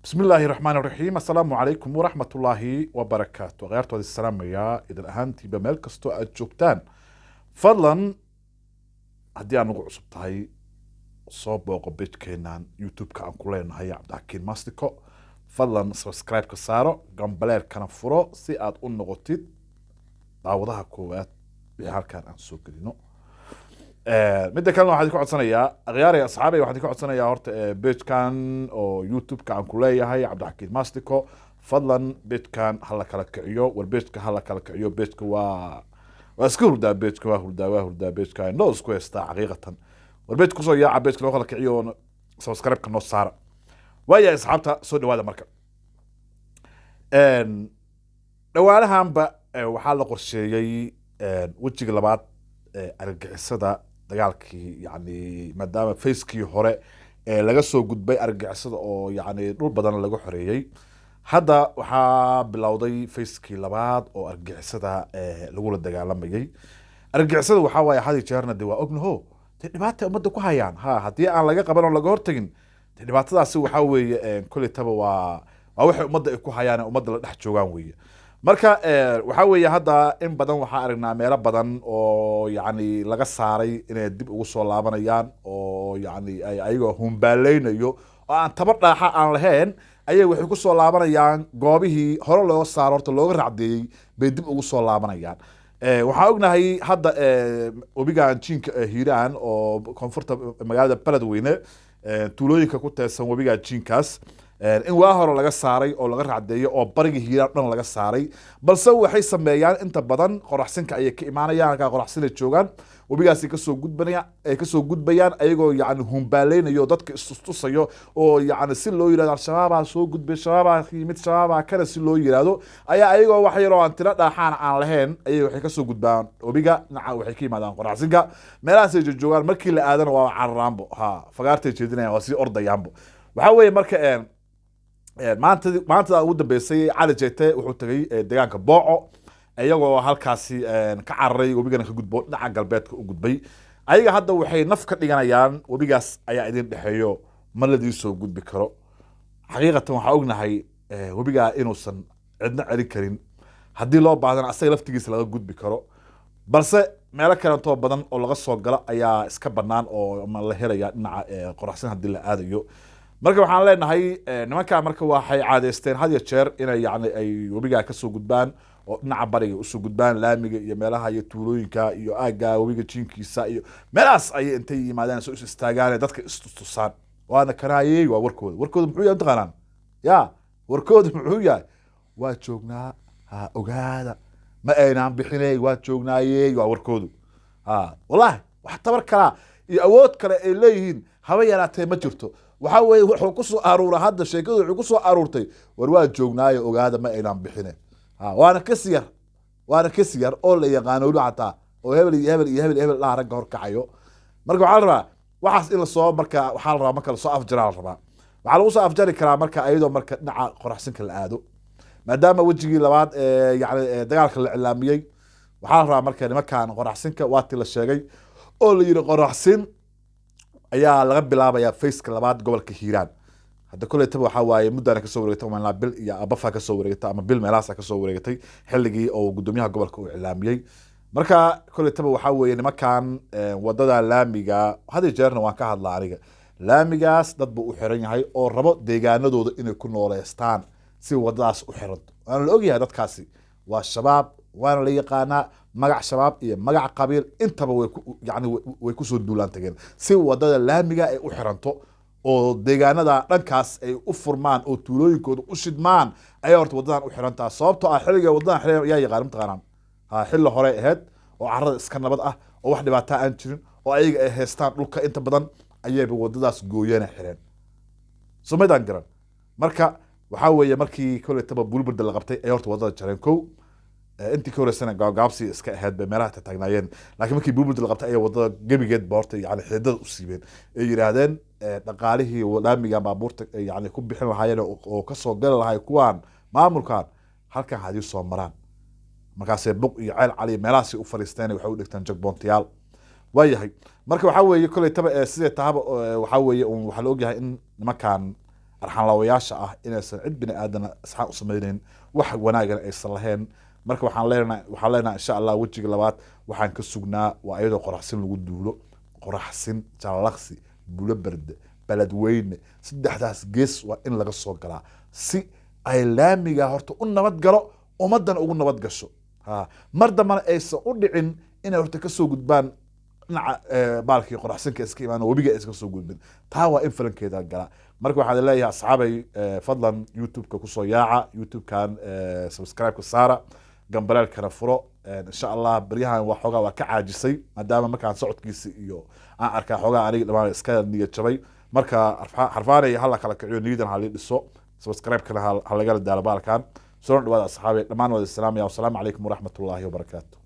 Bismi illaahi raxmaan raxiim. Assalaamu calaykum waraxmatullaahi wabarakaatu. Akhyaartooda salaamayaa idin ahaantiiba meel kastoo aad joogtaan. Fadlan haddii aad nagu cusub tahay, soo booqo page-keenan YouTube-ka aan ku leenahay, Cabdixakiin Mastico. Fadlan subscribe-ka saaro, gambaleerkana furo si aad u noqotid daawadaha koowaad wixii halkaan aan soo gelino. Midda kalena waxaan idinka codsanayaa, akhyaarey, asxaabey, waxaan idinka codsanayaa horta page-kan oo YouTube-ka aan ku leeyahay, Cabdixakiin Mastico, fadlan page-kan hala kala kiciyo. War page-ka hala kala kiciyo. Page-ka waa iska hurdaa, page-ka waa hurdaa, waa hurdaa page-ka, indhoo isku haystaa xaqiiqatan. War page kusoo yaaca, page-ka noo kala kiciyo oo subscribe-ka noo saara. Waayahay asxaabta, soo dhawaada. Marka dhawaanahanba waxaa la qorsheeyey wejiga labaad ee argagixisada dagaalkii, yani maadaama phase-kii hore ee laga soo gudbay argagixisada oo yani dhul badan laga xoreeyey, hadda waxaa bilowday phase-kii labaad oo argagixisada lagula dagaalamayay. Argagixisada waxaa waaye had iyo jeerna de waa ognaho, dee dhibaata ummadda ku hayaan. Ha haddii aan laga qaban oo laga hortagin, dee dhibaatadaasi waxaa weeye kolleytaba waa waxay ummadda ay ku hayaan ee ummadda la dhex joogaan weeye. Marka waxaa weeye hadda in badan waxaa aragnaa meelo badan oo yacni laga saaray inay dib ugu soo laabanayaan, oo yacni ay ayagoo humbaaleynayo oo aan tabar dhaaxa aan lahayn ayay waxay ku soo laabanayaan goobihii hore looga saaro, horta looga racdeeyey bay dib ugu soo laabanayaan. Waxaan ognahay hadda webigan jiinka Hiiraan oo koonfurta magaalada Beledweyne, tuulooyinka ku teedsan webiga jiinkaas, in waa hore laga saaray oo laga racdeeyey oo bariga Hiiraan dhan laga saaray, balse waxay sameeyaan inta badan qoraxsinka ayay ka imaanayaan, halkaa qoraxsinay joogaan, webigaasi kasoo gudbanaya, ay kasoo gudbayaan ayagoo yacni humbaaleynayo, dadka istustusayo oo yacni si loo yirahdo Al-Shabaabaa soo gudbay, Shabaabaa yimid, Shabaabaa kana, si loo yirahdo ayaa ayagoo wax yaroo aan tiro dhaaxaan aan lahayn ayay waxay kasoo gudbaan webiga dhinaca, waxay ka yimaadaan qoraxsinka, meelahaasay joogaan. Markii la aadana waa cararaanbo, ha fagaartay jeedinayaan, waa sii ordayaanbo. Waxaa weeye marka maanta maantada ugu dambeysay Cali Jete wuxuu tagay deegaanka Booco, iyagoo halkaasi ka cararay, webigana ka gudbo, dhinaca galbeedka u gudbay. Ayaga hadda waxay naf ka dhiganayaan webigaas ayaa idin dhexeeyo, ma ladii soo gudbi karo. Xaqiiqatan waxaa ognahay webigaa inuusan cidna celin karin, haddii loo baahdana asaga laftigiisa laga gudbi karo, balse meelo kalentoo badan oo laga soo galo ayaa iska banaan oo ma la helaya dhinaca qoraxsan haddii la aadayo. Marka waxaan leenahay nimankaa marka waxay caadeysteen had iyo jeer inay yani ay webigaa kasoo gudbaan oo dhinaca bariga usoo gudbaan, laamiga iyo meelaha iyo tuulooyinka iyo aagga webiga jiinkiisa iyo meelahaas ayay intay yimaadaan soo is istaagaan, dadka istustusaan, waana kanaayey. Waa warkooda. Warkooda muxuu yahay mataqaanaan? Ya warkooda muxuu yahay? Waa joognaa, ha ogaada, ma aynaan bixinay, waa joognaayey, waa warkoodu. Ha wallahi wax tabar kalaa iyo awood kale ay leeyihiin haba yaraatee ma jirto. Waxaa weeye wuxuu ku soo aruura hadda sheekadu, wuxuu ku soo aruurtay war waa joognaayo, ogaada, ma aynaan bixine. Ha waana kasi yar, waana kasi yar oo la yaqaano weli xataa oo hebel iyo hebel iyo hebel iyo hebel dhaha ragga horkacayo. Marka waxaa la rabaa waxaas in lasoo, marka waxaa la rabaa marka lasoo afjaraa la rabaa. Waxaa lagu soo afjari karaa marka ayadoo marka dhinaca qoraxsinka la aado, maadaama wejigii labaad ee yani dagaalka la cilaamiyey. Waxaa la rabaa marka nimankan qoraxsinka waatii la sheegay oo la yidhi qoraxsin ayaa laga bilaabayaa phase-ka labaad gobolka Hiiraan. Hadda kolleytaba waxaa waaye muddaana kasoo wareegtay, umalnaa bil iyo abafa kasoo wareegatay ama bil meelahaasa kasoo wareegatay xilligii oo gudoomiyaha gobolka uu iclaamiyey. Marka kolleytaba waxaa weeye nimankan wadada laamiga had iyo jeerna waan ka hadlaa aniga, laamigaas dad buu u xiran yahay oo rabo deegaanadooda inay ku nooleystaan si wadadaas u xiranto. Waana la ogyahay dadkaasi waa Shabaab, waana la yaqaanaa, magac Shabaab iyo magac qabiil intaba way ku yani way kusoo duulaan tageen si wadada laamiga ay u xiranto oo deegaanada dhankaas ay u furmaan oo tuulooyinkooda u shidmaan ayaa horta wadadan u xirantaa. Sababtoo ah xilliga wadadan xiran yaa yaqaan mataqaanaan? Ha xilli hore ahayd oo carrada iska nabad ah oo wax dhibaataa aan jirin oo ayaga ay haystaan dhulka inta badan ayayba wadadaas gooyana xireen, somaydaan garan. Marka waxaa weeye markii kolleytaba Bulburda la qabtay ay horta wadada jareen kow. Intii ka horeysana gaabgaabsi iska ahayd bay meelaha taagnaayeen, laakiin markii Bulburda la qabtay ayaa wadada gebigeed ba horta yani xididada u siibeen, ay yidhaahdeen dhaqaalihii laamiga baabuurta ay yani ku bixin lahaayeen oo kasoo gali lahay kuwaan maamulkan halkan hadii soo maraan. Markaasay Buq iyo Ceel Cali meelahaasi u fariisteen, waxay u dhigteen checkpoint-yaal. Waayahay, marka waxaa weeye kolleytaba sidee tahaba waxaa weeye un waxaa la ogyahay in nimankan Arxanlaawayaasha ah inaysan cid bini aadana asxaan u samaynayn, wax wanaagana aysan lahayn. Marka waxaan leenahay insha Allah wejiga labaad waxaan ka sugnaa waa iyadoo Qoraxsin lagu duulo, Qoraxsin, Jalalaqsi, Bulo Berde, Beledweyne, saddexdaas gees waa in laga soo galaa si ay laamiga horta u nabad galo, ummadana ugu nabad gasho. Ha mar dambana aysan u dhicin inay horta kasoo gudbaan dhinaca baalkii Qoraxsinka iska imaan, webiga iska soo gudbin. Taa waa in falankeeda gala. Marka waxaan leeyahay asxaabay, fadlan YouTube-ka kusoo yaaca, YouTube-kan subscribe-ka saara, gambaleelkana furo. Insha Allah baryahan waa xoogaa waa ka caajisay, maadaama markaan socodkiisa iyo aan arkaa xoogaa aniga dhamaan iska niyad jabay. Marka xarfaanay hala kala kiciyo, niyadan halii dhiso, subscribe-kana ha lagala daalo baalkan. Soo dhawaada asxaabay, dhammaan wada salaamaya. Wasalaamu calaykum waraxmatullaahi wabarakaatu.